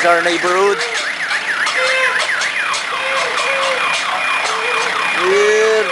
This is our neighborhood. Here.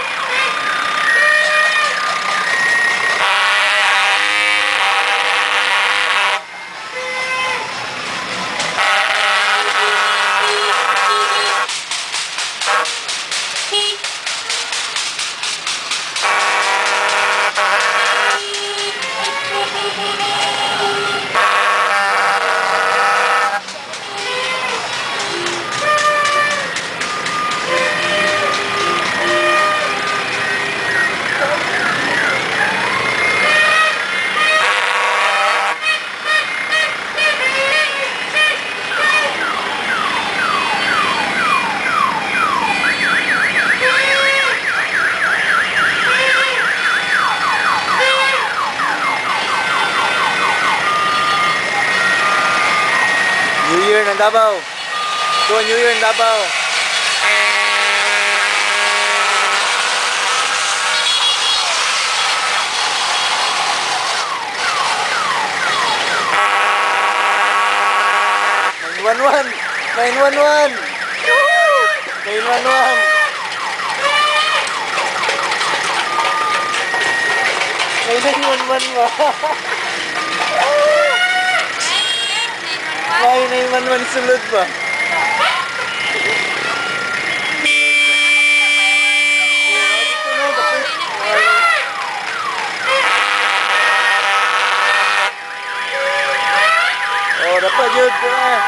New Year ng Davao. Ito, New Year ng Davao. 911! 911! 911! May 911 ba? May 911 sulod ba? Oh, dapat yun ko eh.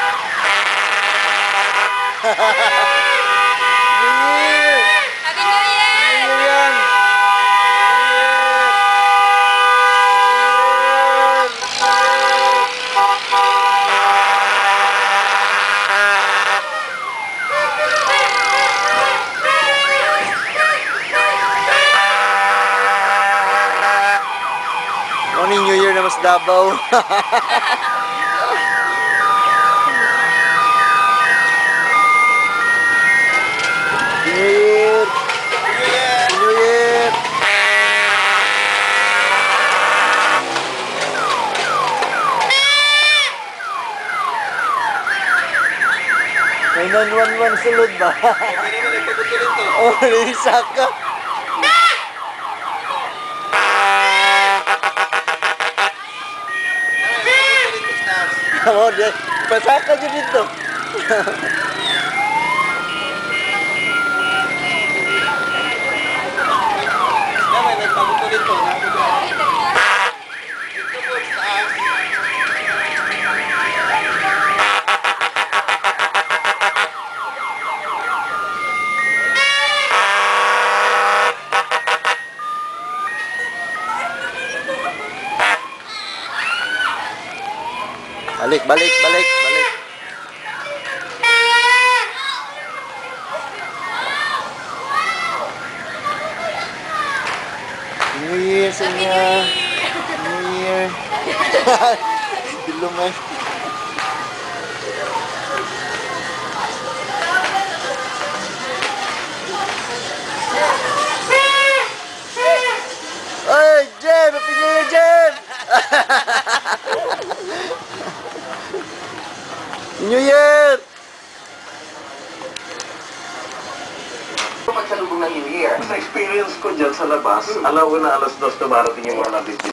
New Year! Happy New Year! New Year yan! Morning New Year na mas Davao. New Year! New Year! May 911 sulod ba? Oh, nisaka. Oh, pasaka dyan dito. Balik, balik, balik, balik. New Year sa inyo. New Year. Diluman. Ay, Jem! Happy New Year, Jem! New Year! Pagsalubong ng New Year. Sa experience ko dyan sa labas, alawa na 2:00 dumarating yung mga nabibili.